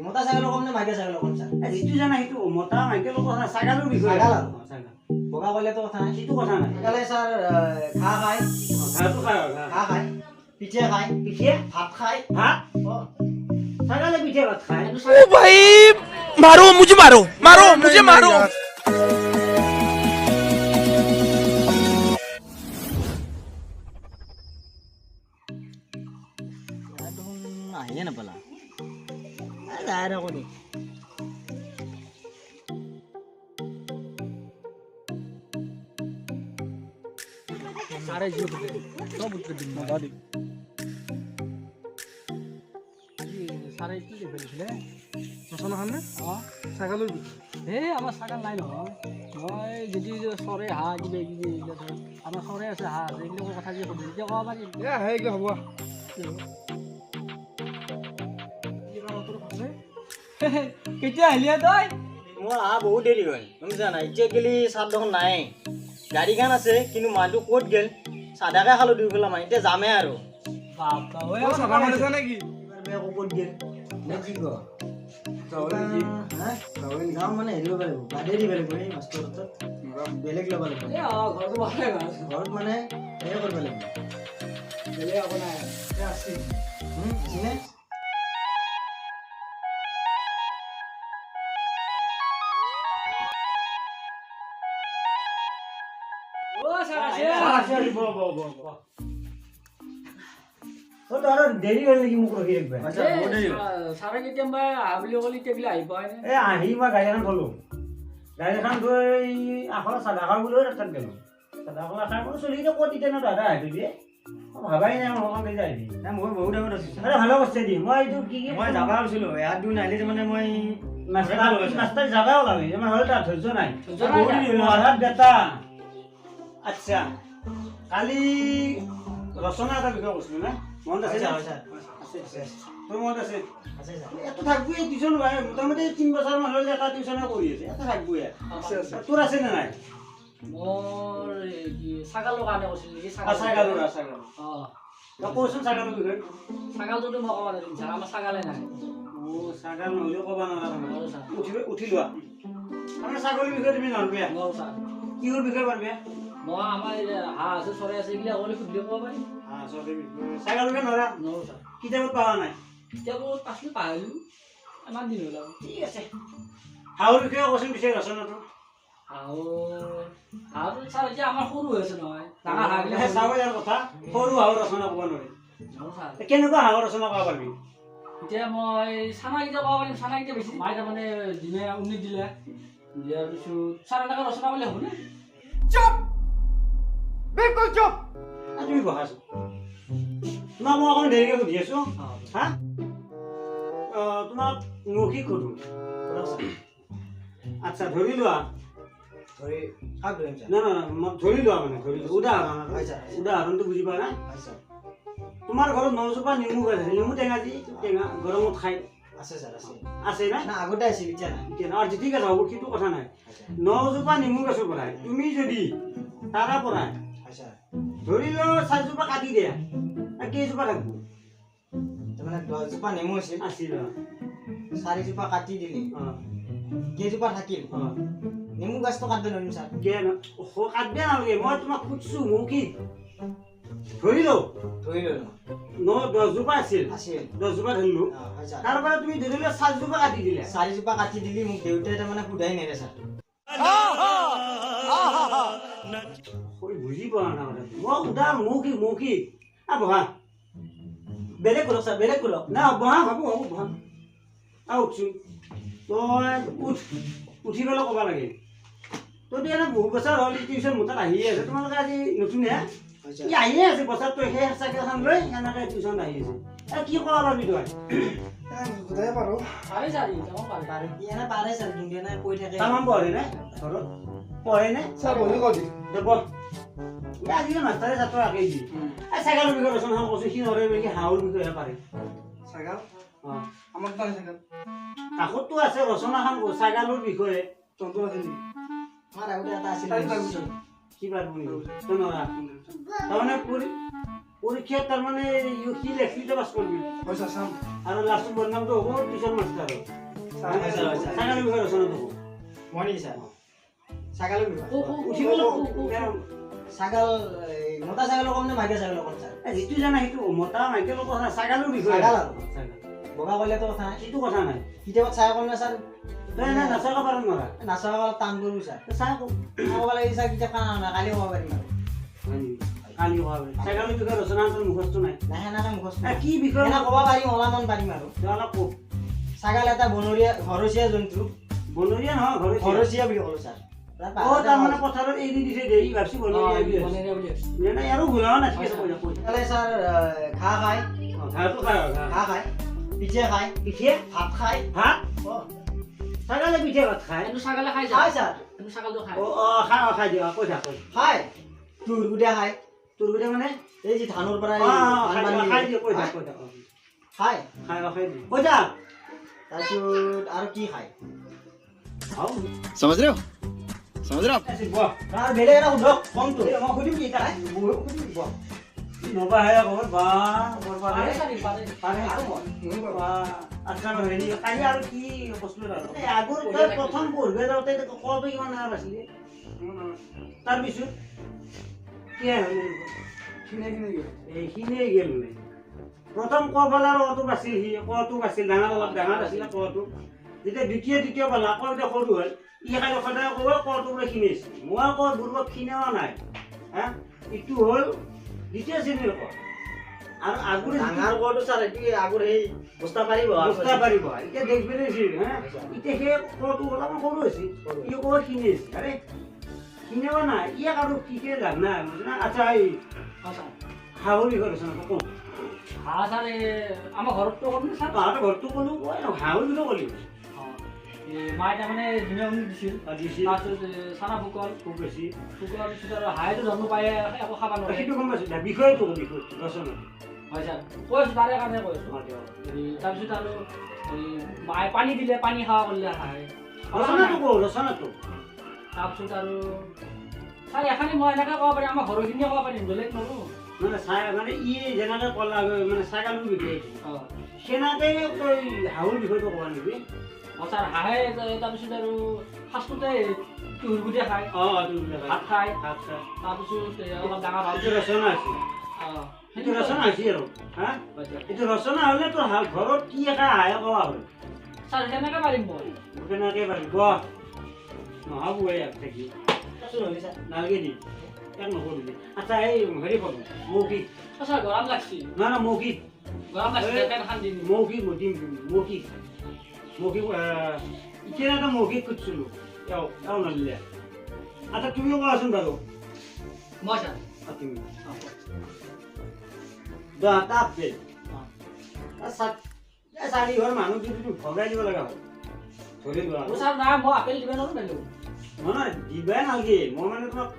মতা ছাগলৰ কম নে মাইকী ছাগলৰ কম ছাৰ? যিটো জানা সেইটো মতা মাইকী কথা নাই, ছাগলৰ বিষয়ে। ছাগল আৰু বগা ক'লেতো কথা নাই, সেইটো কথা নাই। ছাগলে ছাৰ ঘাঁহ খায়, ঘাঁহটো খায়, ঘাঁহ খায়, পিঠে খায়, পিঠে ভাত খায়, ভাত ছাগলে পিঠে ভাত খায়। ও ভাই মারো মুঝে, মারো মারো মুঝে মারো। আহিয়ে নাপালা যায় থাকো দে। ছাৰে কি দেখুৱাইছিলে ৰচনাখন নে? অঁ, ছাগলৰ বিষয়ে। এই আমাৰ ছাগল নাই নহয়। মই যদি চৰে হাঁহ কিবা কিবি এইবিলাক ধৰ আমাৰ চৰে আছে, হাঁহ আছে, এইবিলাকৰ কথা যে সুধো তেতিয়া ক'ব পাৰিম। এ আহে এইগিলা হ'ব। কেতিয়া আহিলি তই? মোৰ অহা বহুত দেৰি হ'ল, বুজিছা নাই? এতিয়া গেলি চাহ দেখোন নাই, গাড়ীখন আছে কিন্তু মানুহটো ক'ত গ'ল? চাধাকে খালোঁ দুই পেলা মান, এতিয়া যামেই আৰু। ক'ত গ'ল নে কি ক? যাওঁ মানে হেৰি কৰিব লাগিব, বাদেই দিব লাগিব এই মাষ্টৰৰ তাত, বেলেগ ল'ব লাগিব। ঘৰত মানে সেয়ে কৰিব লাগিব, বেলেগ একো নাই। আছেনে? দেৰি হ'ল নেকি মোক ৰখি থাকিবা? ছাৰে কেতিয়াবা আহা বুলি ক'লে এতিয়া আহি পোৱাই নাই। এই আহি মই গাড়ী এখন থলোঁ, গাড়ী এখন থৈ আখৰ চাধা খাওঁ বুলি তাত গ'লোঁ। চাধা খোলা খাই মই চলি ক'ত এতিয়া ন দাদা আহি দিয়ে, মই ভাবাই নাই মই সোনকালে আহিবি। নাই মই বহুত আগত আছোঁ। আৰে ভালে কৰিছে দি, মই এইটো কি কি মই যাব ভাবিছিলোঁ, ইয়াত দিন আহিলে মানে মই নাস্তা যাবাই ওলাবি, ইমান হ'ল তাত ধৈৰ্য নাই বেটা। আচ্ছা, কালি ৰচনা এটা বিষয়ে কৈছিলোঁ নে? মনত আছে? আছে, তোৰ মনত আছে? এটা থাকবই টিউচন, মোটামুটি 3 বছৰমান হ'ল এটা টিউচনে কৰি আছে, এটা থাকবই। তোৰ আছে নে নাই? মোৰ ছাগলৰ কাৰণে কৈছিল নেকি? ছাগলৰ, ছাগল। অঁ, কচোন ছাগলৰ বিষয়ে। ছাগলটোতো মই ক'ব নোৱাৰিম ছাৰ, আমাৰ ছাগলে নাই। অ' ছাগল নহ'লেও ক'ব নোৱাৰা। উঠি লোৱা। আমাৰ ছাগলীৰ বিষয়ে তুমি নোৱাৰিবা? নোৱাৰোঁ ছাৰ। কিহৰ বিষয়ে পাৰিবা? মই আমাৰ হাঁহ আছে, চৰাই আছে, এইবিলাক ক'লে সুধিলে ক'ব পাৰিম। হাঁহ চৰাই বিষয়ে, ছাগলৰ বিষয়ে নোৱাৰা? নোৱাৰোঁ ছাৰ। কিতাপত পোৱা নাই? কিতাপত পাইছিলোঁ, পাহৰিলোঁ, ইমান দিন হ'ল আৰু। ঠিক আছে, হাঁহৰ বিষয়ে কচোন পিছে ৰচনাটো। হাঁহটো ছাৰ এতিয়া আমাৰ সৰু হৈ আছে নহয়, ডাঙৰ হাঁহবিলাক। চাব ইয়াৰ কথা, সৰু হাঁহৰ ৰচনা ক'ব নোৱাৰি। কেনেকুৱা হাঁহৰ ৰচনা ক'ব পাৰিবি? এতিয়া মই চানাকেইটা ক'ব পাৰিম, চানাকেইটা বেছি মায়ে তাৰমানে দিনে উন্নীত দিলে, দিয়াৰ পিছত ছাৰ এনেকৈ ৰচনা কৰিলে হ'বনে? চুপ, বিলকুল চুপ। তুমি বহাচোন, তোমাক মই অকণমান দেৰিকৈ সুধি আছোঁ। হা, তোমাক মৌখিক সুধো। আচ্ছা, ধৰি লোৱা, না না ধৰি লোৱা মানে ধৰি লোৱা, উদাহৰণ, উদাহৰণটো বুজি পোৱা নাই? তোমাৰ ঘৰত 9জোপা নেমু গছ আছে, নেমু টেঙা যি টেঙা গৰমত খায় আছে ছাৰ? আছে, আছে না? আগতে আছিল, এতিয়া নাই। এতিয়া নাই। ঠিক আছে, হ'ব, সেইটো কথা নাই। 9জোপা নেমু গছৰ পৰাই তুমি যদি তাৰা পৰাই ধৰি লও 4জোপা কাটি দিয়া, কেইজোপা থাকিব? তাৰমানে 10জোপা নেমু আছিল, আছিল, 4জোপা কাটি দিলি, কেইজোপা থাকিল? নেমু গছটো কাটিব নোৱাৰিম ছাৰ। কাটিব নালাগে, মই তোমাক সুধছো মৌখিক। ধৰি লও, ধৰি ললো 9-10জোপা আছিল, 10জোপা ধৰিলো, তাৰ পৰা তুমি ধৰি লোৱা 4জোপা কাটি দিলে। 4জোপা কাটি দিলি, মোক দেউতাই তাৰমানে সোধাই নাই ছাৰ। বুজি পোৱা নাই কথাটো। মই উদাহৰণ মৌখিক, মৌখিক। বহা, বেলেগ কৰক ছাৰ, বেলেগ কৰক। না বহা, হ'ব হ'ব, বহা। উঠচোন তই, উঠ, উঠি পেলাই ক'ব লাগে। তইতো এনে বহুত বছৰ হ'ল টিউচন মোৰ তাত আহিয়ে আছে, তোমালোকে আজি নতুনহে ই আহিয়ে আছে বছৰটো, সেই চাইকেলখন লৈ এনেকৈ টিউচন আহি আছে। কি ক'ব পাৰিবি তই? তামাম পঢ়ে নে ঘৰত? পঢ়ে নে? আজিকালি মাষ্টাৰে ছাত্ৰ আঁকি দিয়ে। এই ছাগলৰ বিষয়ে ৰচনাখন কৈছোঁ, সি নৰে বুলি, সি হাঁহৰ বিষয়েহে পাৰে। ছাগল? অঁ। আমাৰ তাত আছে ছাগল। কাষততো আছে ৰচনাখন ছাগলৰ বিষয়ে। তহঁতৰ আছে নেকি? আমাৰ আগতে এটা আছিল। কি পাৰিব নেকি? তই নৰা। তাৰমানে পৰীক্ষাত তাৰমানে সি লেখলিতে পাছ কৰিবি। হয় ছাৰ, চাম। আৰু লাষ্টত বদনামটো হ'ব টিউচন মাষ্টাৰৰ। ছাগালৰ বিষয়ে ৰচনাটো হ'ব। মই নেকি ছাৰ? ছাগালৰ বিষয়ে উঠি পেলাই ছাগাল, মতা ছাগালৰ কম নে মাইকী ছাগালৰ কম ছাৰ? যিটো জানা সেইটো, মতা মাইকীৰ কথা নাই, ছাগালৰ বিষয়ে। ছাগাল আৰু বগা কৰিলেতো কথা নাই, সেইটো কথা নাই। কিতাপত চাই কম নে ছাৰ? নাই নাই, নাচাব পাৰোঁ নোৱাৰা। নাচাব অলপ টান কৰিব ছাৰ। চাই কম ক'ব লাগি ছাৰ, কিতাপ খানা নাই, কালি ক'ব পাৰিম আৰু। হয় নেকি? কালি ক'ব পাৰিম। ছাগালৰ বিষয়ে ৰচনা তোৰ মুখস্থ নাই? নাই, সেনেকৈ মুখস্থ নাই। কি বিষয় ক'ব পাৰিম, অলপমান পাৰিম আৰু। অলপ কওক। ছাগাল এটা বনৰীয়া ঘৰচীয়া জন্তু। বনৰীয়া নহয়, ঘৰচীয়া বুলি ক'লো ছাৰ। অ, তাৰমানে পথাৰত এৰি দিছে দে, ই ভাবছি বনৰীয়া বুলি। নাই, আৰু ভুল হোৱা নাই, ঠিক আছে। ছাগালে ছাৰ ঘাঁহ খায়। ঘাঁহটো খায়, ঘাঁহ খায়, পিঠে খায়, পিঠে ভাত খায়। ভাত? ছাগালে পিঠে ভাত খায়? ছাগালে খায় খায় ছাৰ। ছাগালটো খায়। অ অ, খায়, অ খাই দিয়া, কৈ থাক। খায়, তুৰগুটীয়া খায়। তুৰগুটীয়া মানে এই যি ধানৰ পৰা খাই দিয়ে। কৈ থাক, কৈ থাক। খায় খায়, খাই দিয়ে, কৈ থাক। তাৰপিছত আৰু কি খায়? সমঝ ৰহে হো? সমঝ ৰহে? আৰু বেলেগ এটা সোধক কমটো। মই সুধিম কি? নবাহে ক'ব বা পাৰে। আচ্ছা, হেৰি কালি আৰু কি কৈছিলো? আগৰ তই প্ৰথম পঢ়িব যাওঁতে কটো কিমান ডাঙৰ আছিলে? তাৰপিছত কি হ'ল? এইখিনিয়ে গেল। মানে প্ৰথম ক পালা আৰু অটো পাইছিল, সি কটো পাইছিল ডাঙৰ, অলপ ডাঙৰ আছিলে কটো। যেতিয়া দ্বিতীয় পালা, ক এতিয়া সৰু হ'ল। ই খালি সদায় ক'ব কটো বোলে খিনিছে। মই ক বুৰ্বক, খিনেও নাই। হা, ইটো হ'ল দ্বিতীয় শ্ৰেণীৰ ক। আৰু আগৰ ডাঙৰ কটো ছাৰ, এইটো আগৰ সেই বস্তা পাৰিব, বস্তা পাৰিব। এতিয়া দেখবি হা, এতিয়া সেই কটো অলপমান সৰু হৈছে, ই ক'ব খিনিছে। আৰে খিনেও নাই, ইয়াক আৰু কি কি লাভ নাই। আচ্ছা, এই হাঁহৰ বিষয়ে ৰচনা কওঁ। হাঁহ ছাৰ, আমাৰ ঘৰতটো ক'ম ছাৰ? তাহাঁতৰ ঘৰটো ক'লো, হাঁহৰ বিষয়ে ক'লি। মায়ে তাৰমানে ধুনীয়া দিছিল, তাৰপিছত চানা ফুকল খুব বেছি ফুকলাৰ পিছত আৰু হাঁহেতো জন্ম পায়ে একো খাব নোৱাৰে, সেইটো গম পাইছোঁ। বিষয়টো বিষয়টো ৰচনা। হয় ছাৰ, কৈ আছোঁ, তাৰে কাৰণে কৈ আছোঁ। হেৰি তাৰপিছত আৰু হেৰি মায়ে পানী দিলে, পানী খাৱা কৰিলে হাঁহে। ৰচনাটো কওঁ, ৰচনাটো। তাৰপিছত আৰু ছাৰ এখানি মই এনেকৈ ক'ব পাৰিম, আমাৰ ঘৰখিনিয়ে ক'ব পাৰিম, বেলেগ নোৱাৰোঁ। মানে চাই মানে ই যেনেকৈ ক'লা মানে ছাগালৰ বিষয়ে, সেনেকৈ তই হাঁহৰ বিষয়টো ক'বা নেকি? অঁ ছাৰ, হাঁহে তাৰপিছত আৰু ফাৰ্ষ্টতে তুহুৰগুটিয়া খায়, ভাত খায়, ভাত খায়। তাৰপিছত অলপ ডাঙৰ হ'ল। এইটো ৰচনা হৈছে, সেইটো ৰচনা হৈছে আৰু। হা, এইটো ৰচনা হ'লে তোৰ ঘৰত কি এটা হাঁহে কোৱা হয় ছাৰ, সেনেকৈ পাৰিম মই। কেনেকৈ পাৰিম নহ'ব ইয়াত থাকি নালাগে দি ইয়াক নকৰিবি। আচ্ছা, এই হেৰি কৰোঁ, মৌখিক। ছাৰ গৰম লাগছি। নহয় নহয়, মৌখিক গৰম লাগছি, ফেনখন দিম। মৌখিক মই দিম, মৌখিক মৌখিক। এতিয়া এটা মৌখিক খুজিছিলোঁ, এওঁ এওঁ নদিলে। আচ্ছা, তুমিও কোৱাচোন বাৰু। মই ছাৰ? তুমি দহটা আপেল চাৰি ঘৰ মানুহ যদি তুমি ভগাই দিব লগা হয়, ধৰি লোৱা। ছাৰ নাই, মই আপেল দিব নোৱাৰোঁ বেলেগ। নহয়, দিবাই নালাগে, মই মানে তোমাক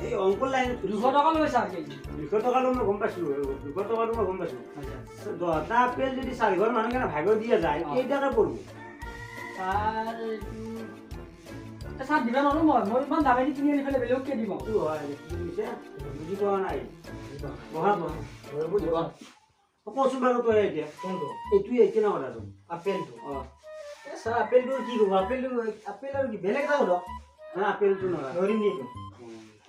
এই অংকৰ লাইনত 200 টকা লৈ ছাৰ কেজি। 200 টকাটো মই গম পাইছোঁ, 200 টকাটো মই গম পাইছোঁ। দহটা আপেল যদি চাৰিঘৰ মানুহ কেনে ভাগত দিয়া যায়, কেইটাকে পৰিব? ছাৰ এইটো ছাৰ দিব নোৱাৰোঁ মই, মই ইমান দামেদি কিনি আনি পেলাই বেলেগক কিয় দিম? হয়, বুজি পোৱা নাই। বহা বহা, কচোন বাৰু তই এতিয়া কোনটো? এইটোৱে এতিয়া কথাটো। আপেলটো? অঁ ছাৰ, আপেলটো কি ক'ব? আপেলটো আপেল আৰু কি বেলেগ এটা সোধক। আপেলটো নোৱাৰা, নোৱাৰিম নেকি?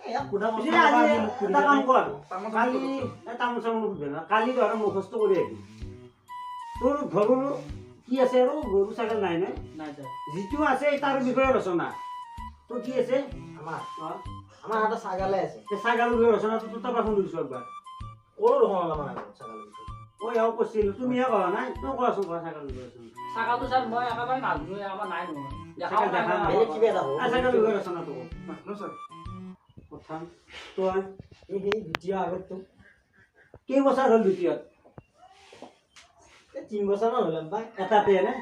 এটা কাম কৰ, কালি তামোল চামোল সুধবে না, কালি তহঁতে মুখস্থ কৰি আহিবি। তোৰ ঘৰৰ কি আছে আৰু? গৰু ছাগল নাই নে? যিটো আছে তাৰ বিষয়ে ৰচনা। তোৰ কি আছে? আমাৰ আমাৰ এটা ছাগালে আছে। ছাগালৰ বিষয়ে ৰচনাটো তোৰ তাৰপৰা শুনিছোঁ একবাৰ। ক'লো দেখোন অলপমান আগত ছাগালৰ বিষয়ে। ঐ এওঁ কৈছিল, তুমিহে কোৱা নাই। তই কোৱাচোন, কোৱা ছাগালৰ বিষয়ে ৰচনা। ছাগালটো ছাৰ মই একেবাৰে নাজানো, আমাৰ নাই নহয়। বেলেগ কিবা এটা ছাগালৰ বিষয়ে ৰচনাটো কওঁ। প্ৰথম তই এই সেই দ্বিতীয় আগতটো কেইবছৰ হ'ল দ্বিতীয়ত? 3 বছৰমান হ'ল পাই। এটাতে নে?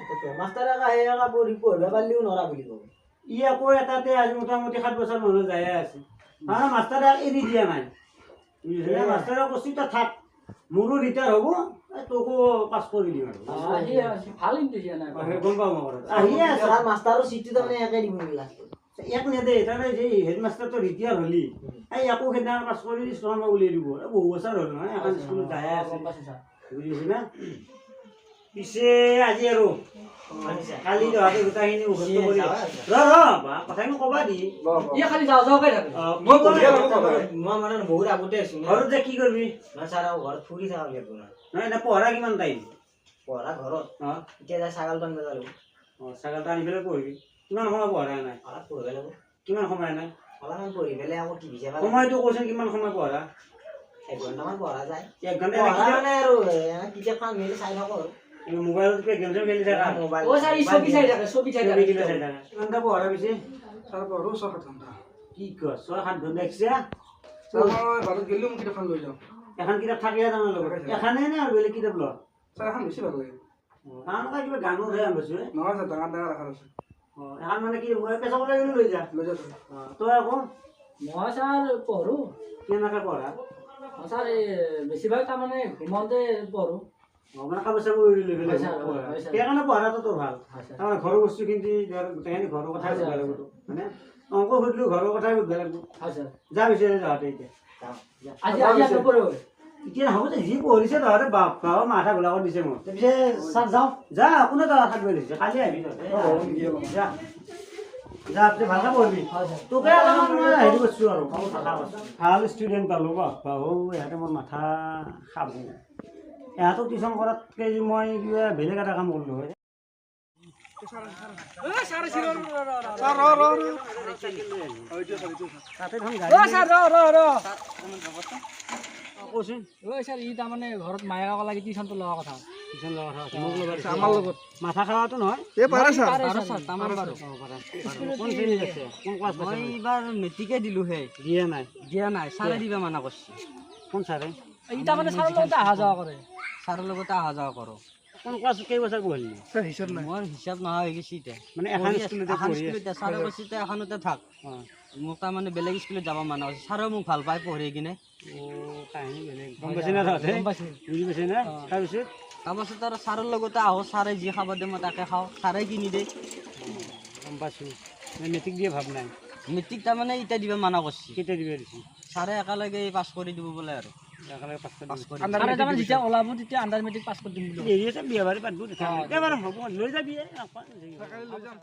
মাষ্টাৰে সেই পঢ়িব পাৰিলেও নৰা বুলি ক'ব। ই আকৌ এটাতে আজি মোটামুটি 7 বছৰ মানুহ যায়ে আছে। মানে মাষ্টাৰে এৰি দিয়া নাই, মাষ্টাৰে কৈছে তই থাক, মোৰো ৰিটায়াৰ হ'ব, তোকো পাছ কৰি দিম আৰু। ভাল। গম পাওঁ মই। আহিয়ে আছে মাষ্টাৰৰ চিটটো তাৰমানে একে দিব লাষ্টত। এক নেদে তাৰমানে যে হেডমাষ্টাৰটো ৰিটায়াৰ হ'লি এই একো সেইদিনা পাছ কৰি স্কুলৰ পৰা উলিয়াই দিব। এই বহু বছৰ হ'ল নহয় এখন স্কুলত যায়ে আছে, বুজি পাইছি না? পিছে আজি আৰু কালি তহঁতে গোটেইখিনি মুখস্থ কৰি ৰ ৰ কথাখিনি ক'বা দি। খালি যাওঁ যাওঁকে থাকে। মই মানে বহুত আগতে আছো। ঘৰত যে কি কৰিবি? ছাৰ ঘৰত ফুৰি থকা লাগিব নহয়। নহয় পঢ়া কিমান টাইম? পঢ়া ঘৰত এতিয়া যাই ছাগালটো আনিব লাগিব। অঁ, ছাগালটো আনি পেলাই পঢ়িবি। কিমান সময় পঢ়া নাই? অলপ পঢ়িব লাগিব। কিমান সময় নাই? অলপমান পঢ়ি পেলাই আকৌ টিভি চাব। সময়টো কৈছোন কিমান সময় পঢ়া? 1 ঘণ্টামান পঢ়া যায়। 1 ঘণ্টা মানে আৰু কিতাপখন মেলি চাই থাকোঁ আৰু। মোবাইলত কিবা গেম চেম খেলি থাকা? ছবি চাই থাকে, ছবি চাই থাকে। কিমানটা পঢ়া পিছে? ছাৰ পঢ়ো 6-7 ঘণ্টা। কি কয় 6-7 ঘণ্টা? দেখছা ছাৰ মই বাৰত গ'লেও মই কিতাপখন লৈ যাওঁ। এখন কিতাপ থাকে তাৰমানে লগত? এখনেই নে আৰু বেলেগ কিতাপ ল? ছাৰ এখন বেছি ভাল লাগে। তাৰমানে কিবা গানো ধৰে আন পাইছোঁ। নহয় ছাৰ, ডাঙৰ ডাঙৰ আখৰ আছে। অঁ, এখন মানে কি পেচাব লাগিলেও লৈ যা? লৈ যা। তই আকৌ? মই ছাৰ পঢ়োঁ। কেনেকৈ পঢ়া? ছাৰ এই বেছিভাগ তাৰমানে ঘুমাওঁতে পঢ়োঁ। অঁ, মানে কাপোৰ চাপোৰ উৰি লৈ পেলাই সেইকাৰণে পঢ়াটো তোৰ ভাল। তাৰমানে ঘৰৰ বস্তুখিনি গোটেইখিনি ঘৰৰ কথাই সুধিব লাগিব, মানে অংক সুধিলেও ঘৰৰ কথাই সুধিব লাগিব। যা পিছে তহঁতে এতিয়া। এতিয়া হ'ব যে যি পঢ়িছে তহঁতে বাপ বাবা মাথা ঘোলা কৰি দিছে মোক। পিছে ছাৰ যাওঁ? যা, কোনে তহঁত থাকিব দিছে? কালি আহিবি তহঁতে। যা যা, পিছে ভালকৈ পঢ়িবি। তোকে অলপমান মই হেৰি কৰিছোঁ আৰু ভাল ষ্টুডেণ্ট পালোঁ। বাপ অ' ইহঁতে মোৰ মাথা খাব। ইহঁতক টিউশ্যন কৰাতকৈ মই কিবা বেলেগ এটা কাম কৰিলোঁ হয়। তাৰমানে ঘৰত মায়ে লাগে টিউশ্যনটো লোৱা কথা। টিউশ্যন লোৱা কথা আমাৰ লগত মাথা খাৱাটো নহয়। কোন শ্ৰেণীত আছে? কোন ক্লাছ? মই এইবাৰ মেট্ৰিকে দিলোঁহে। দিয়া নাই? দিয়া নাই, ছাৰে দিবা মানা কৰিছে। কোন ছাৰে? ই তাৰমানে ছাৰৰ লগতে অহা যোৱা কৰে। ছাৰৰ লগতে অহা যোৱা কৰোঁ। কোন ক্লাছ কেইবছৰ পঢ়িলি? হিচাপ নাই মোৰ, হিচাপ নোহোৱা হৈ গৈছে এতিয়া। মানে এখন স্কুলতে স্কুলতে ছাৰে কৈছে তই এখনতে থাক। মোক তাৰমানে বেলেগ স্কুলত যাব মানা কৰিছে। ছাৰেও মোক ভাল পায় পঢ়ি কিনে। কাহিনী বেলেগ। গম পাইছে না তহঁতে? বুজি পাইছে না? তাৰপিছত তাৰপাছত আৰু ছাৰৰ লগতে আহোঁ, ছাৰে যি খাব দিয়ে মই তাকে খাওঁ, ছাৰে কিনি দিয়ে। গম পাইছোঁ। মেট্ৰিক দিয়ে ভাৱ নাই? মেট্ৰিক তাৰমানে এতিয়া দিব মানা কৰিছে। কেতিয়া দিব দিছে? ছাৰে একেলগে পাছ কৰি দিব বোলে আৰু। একেলগে পাছ কৰি যেতিয়া ওলাব তেতিয়া আণ্ডাৰ মেট্ৰিক পাছ কৰি দিম বুলি। দেৰি আছে, বিয়া বাৰু পাতিব। হ'ব, লৈ যাবি। লৈ যাম।